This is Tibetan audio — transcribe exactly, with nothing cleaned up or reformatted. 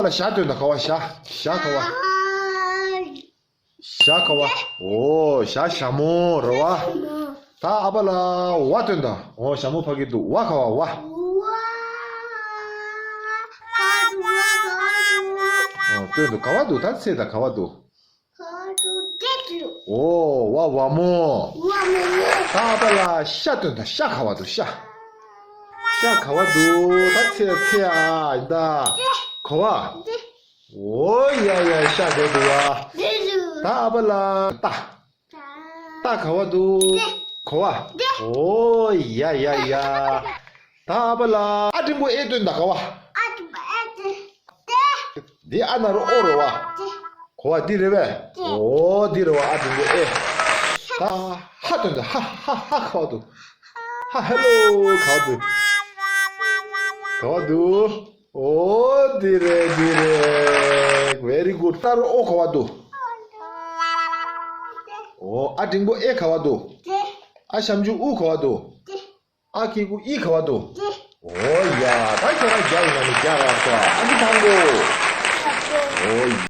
ལ་ཞྭ་སྟོན་དང་ག་བ། ཞྭ། ཞྭ་ག་བ། ཞྭ་ག་བ། ཨོ་ཞྭ་ཞྭ་མོ་རེད་བ། ད་ཨ་པ་ལ་ཝ་སྟོན་དང་། ཨོ་ཞྭ་མོ་ཕ་གི་འདུག་ཝ་ག་བ། ཝ། ཨོ་སྟོན་དང་ག་བ་འདུག་ད་ཚེ་དང་ག་བ་འདུག་ཨོ་ཝ་ཝ་མོ། ད་ཨ་པ་ལ་ཤ་སྟོན་དང་། ཤ་ག་བ་འདུག་ཤ། ཤ་ག་བ་འདུག་ད་ཚེ་ཚེ་ཨ་ཡིན་ད། ག་བ། ཨོ་ཡ་ཡ་ཤ་དེ་འདུག་བ། ད་ཨ་པ་ལ་ཏ། ཏ་ག་བ་འདུག་ག་བ། ཨོ་ཡ་ཡ་ཡ། ད་ཨ་པ་ལ་ཨ་འགྲེང་བུ་ཨེ་སྟོན་དང་ག་བ། འདི་ཨ་ན་རོ་ཨོ་རོ་བ། ག་བ་འདི་རེད་པས། ཨོ་འདི་རེད་བ། ཨ་འགྲེང་བུ་ཨེ། ད་ཧ་སྟོན་དང་། ཧ་ཧ་ཧ་ག་བ་འདུག་ཧ་ཧེ་ལོ་ག་བ་འདུག་ག་བ་འདུག་ཨོ་འདི་རེད་འདི་རེད། Very good. ཏ་རོ་ཨོ་ག་བ་འདུག་ཨོ་ཨ་འགྲེང་བུ་ཨེ་ག་བ་འདུག་ཨ་ཞབས་ཀྱུ་ཨུ་ག་བ་འདུག་ཨ་ཁི་གུ་ཨི་ག་བ་འདུག་ཨོ་ཡ། ད་ཁྱོད་རང་རྒྱ་ཡིན་ན་ནི་རྒྱ་ར་སོ། ཨ་ཁི་ཐང་གོ་ཨོ་ཡ།